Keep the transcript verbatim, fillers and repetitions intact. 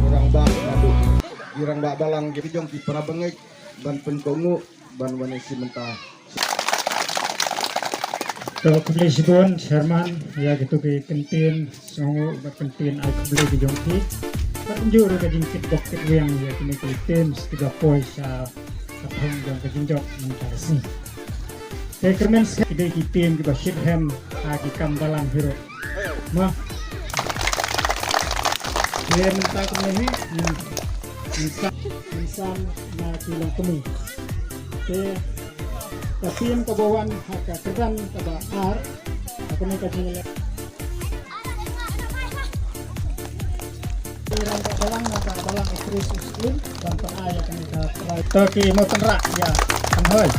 Rangbah naduh ki rangbah balang ki jong ki para bangeit ban pynkohnguh ban wan ïa shi mynta. To khublei shibun Chairman ïa kitu ki kyntien sngewnguh bad kyntien ai khublei ki jong ki. Bad kumjuh ruh ka jingkit bok kit wiang ïa kine ki teams kiba poi sha ka thong jong ka jingjop mynta ka sngi. Te kyrmen skhem ki dei ki team kiba shit hem ha ki kam balang hi ruh. Mo. Te mynta kumne hi, ngin, ngin sam, ngin sam na ki longkmie. Te ka team kaba wan ha ka kyrdan kaba ar, ha kane ka jingïaleh. Ki rangbah balang na ka balang actress u Slim ban pynai ïa kane ka prize. To ki mo tynrah ïa kan hoi.